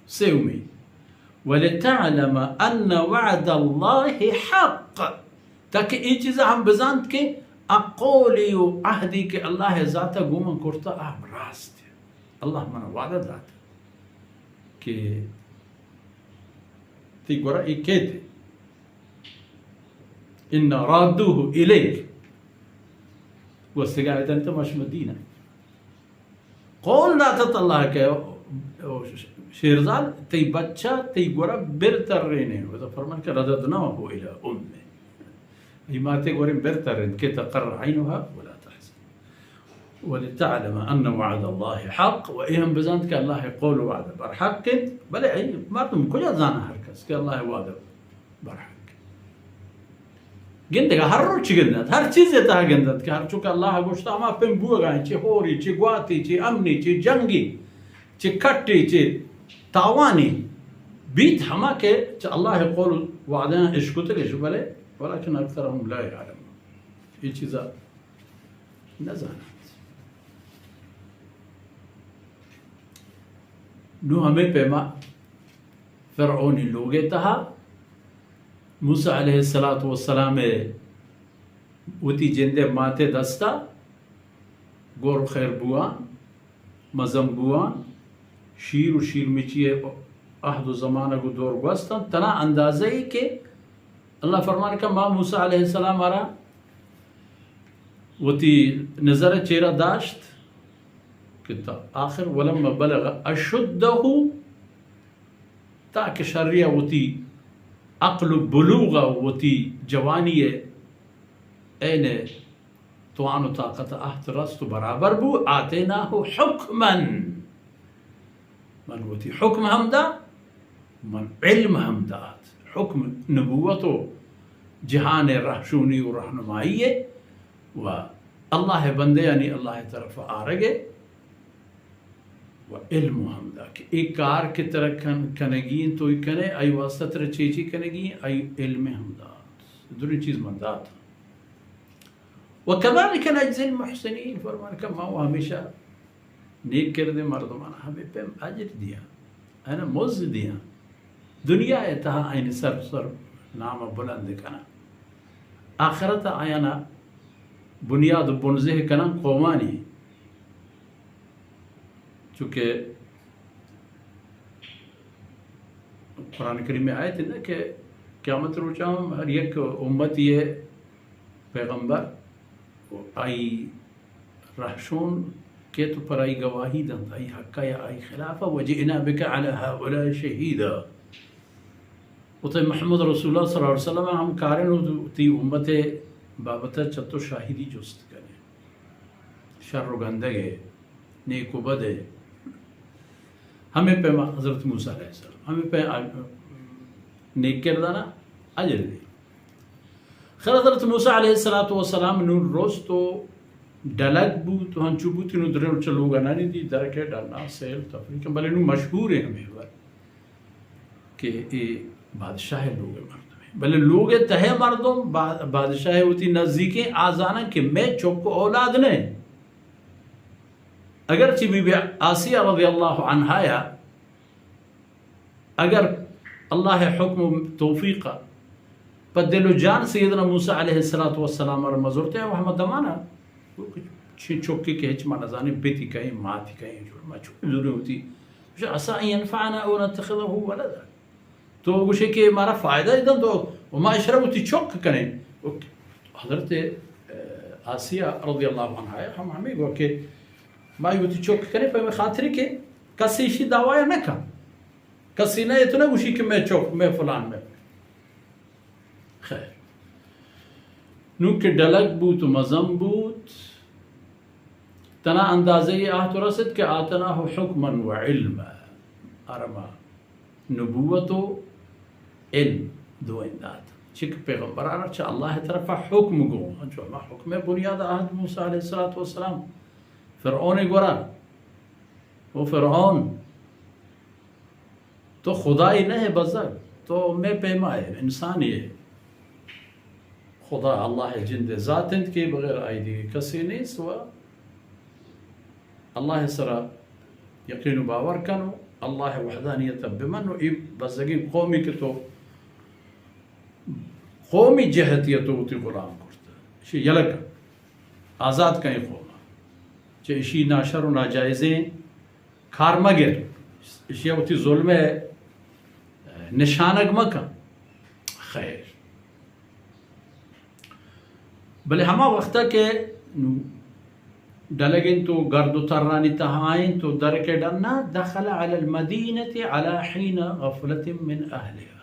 سیومی، ولتعلم ان وعد اللہ حق، تاکہ اے چیزا ہم بزانت کہ آ قولی و عہدی کہ اللہ ذاتا گومن کرتا، آ ہم راست ہے۔ اللہ منا وعدہ داتا کہ تی گورا اے کیت، ان رادوه الیک، و سگا دنت مشمدینہ۔ قول داتت اللہ کہ، او شیرزال، تئی بچہ تئی گورا بر ترینیں۔ و فرمان کہ رددناه الی امه، ای ماتے گوریں بر ترین کہ تقر عینها ولا تحزن، ولتعلم ان وعد اللہ حق، و اے ہم بزانت کہ اللہ قول و وعدہ برحق انت۔ بلے اے مردم کجا زانہ ہر کس کہ اللہ وعدہ برحق۔ گندگا ہر روچ گندت، ہر چیزے تہا گندت کہ ہر چو کہ اللہ گوشتا ہما پیم بوگا انت، چہ ہوری، چہ گواتی، چہ امنی، چہ جنگی، چہ کٹی، چہ تاوانی بیت ہما کہ چہ اللہ قول وعدہ اشکتگش، بلے ولكن اکثرهم لا يعلمون، اے چیزا نہ زانت۔ نوں ہمے پیما فرعونی لوگے تہا موسی علیہ الصلوۃ والسلام وتی جندے ماتے دستا گور خیر بوان، مزن بوان، شیر و شیرمچی عہد و زمانگ و دور گوستن، تنا اندازہ ای کہ اللہ فرمان کہ ما موسی علیہ السلام آرا وتی نظر چیرا داشت کہ تا آخر ولما بلغ اشدہ، تا کہ شریا وتی عقل و بلوغ و وتی جوانی عین توان و طاقت اہت رست و برابر بو، آتیناہ حکما، من وتی حکم ہم دا، من علم ہم دات۔ حکم نبوت و جہان رہشونی و رہنمائی و اللہ بندیانی اللہ طرف آرگ و علم ہم دا کہ اے کار کہ ترا کن، کنگی انت، توئی کنے، آئی واسطہ ترا چی چی کنگی انت، آئی علم ہم دات۔ درین چیز من دات۔ وكذلك نجزي المحسنين، فرمان کہ ما و ہمیشہ نیک کردیں مردمان ہمے پیم اجر دیاں، آیانا مزد دیاں۔ دنیا ء تہا آیانی سر سر نام بلند کناں، آخرت ء آیانا بنیاد و بنزہ کناں قومانی۔ چونکہ قرآن کریم ء آیت انت کہ قیامت روچا ہم ہر یک امتی ء پیغمبر و آئی رہشون کیت و پر آئی گواہی دنت، آئی حقا یا آئی خلافا، وجئنا بک علی ہؤلاء شہیدا۔ و تئی محمد رسول اللہ صلی اللہ علیہ وسلم ہم کارن و تئی امت بابت چہ تو شاہدی جست کنے۔ شر و گندگ ء، نیک و بد ء، ہمے پیما حضرت موسی علیہ السلام، ہمے پیم نیک کردانا اجر دی۔ خیر، حضرت موسی علیہ الصلوۃ والسلام نون رست و ڈلگ بوت و ہنچو بوت کہ نون درین چہ لوگا ننندی، درکے ڈنا سیل تفریح کن، بلے نون مشہور ہیں ہمے خبر کہ اے بادشاہ لوگ مردم ہیں، بلے لوگ تہ مردم با-، بادشاہ وتی نزدیکیں آ زانن کہ مئے چک و اولاد نہ۔ اگرچہ بی بی آسیہ رضی اللہ عنہا یا اگر اللہ ء حکم و توفیق ء پہ دل و جان سیدنا موسی علیہ الصلوۃ والسلام ء مزرتے و ہمہ دمانا چی چوکی کہ ہچ ما نزانی بیتی کہیں ماتی کہیں جوڑ ما چوکی زوری ہوتی۔ عسى ان ينفعنا او نتخذه ولدا، تو گوشے کہ مارا فائدہ دن تو و ما اشرا وتی چوک کنیں۔ حضرت، اه، آسیہ رضی اللہ عنہا ہم ہمیں گو کہ ما وتی چوک کنیں پہ خاطر کہ کسی شی دعوی نہ کن۔ کسی نہ اتنا گوشی کہ میں چوک، میں فلان، میں۔ خیر۔ نوں کہ ڈلگ بوت و مزن بوت، تنا اندازہ یہ آہت رسد کہ آتناہ حکما و علما۔ ارما نبوت و علم دو اندات۔ چک پیغمبران چہ اللہ طرف حکم گو، جو ہما حکم بنیاد آہد موسی علیہ الصلوۃ والسلام۔ فرعون گورا، او فرعون، تو خدائی نہ ئے بزگ، تو مئے پیما ئے، انسانے ئے۔ خدا اللہ ء جند ء ذات انت کہ بغیر آئی دیگہ کسے نیست و اللہ ء سرا یقین و باور کن و اللہ ءِ وحدانیت ءَ بمن و اے بزگیں قومی کہ تو قومی جہتی ءَ تو وتی غلام کرتہ، اشی یلہ کن، آزاد کن اے قوم ءَ۔ چہ اشی ناشر و ناجائزیں کار مگر، اشی ءَ وتی ظلم ءِ نشانگ مکن۔ خیر۔ بلے ہما وقت ءَ کہ نوں ڈلگ انت و گرد و ترانی تہا انت و درک ءِ ڈن ءَ، دخل علی المدینة علی حین غفلة من اہلها۔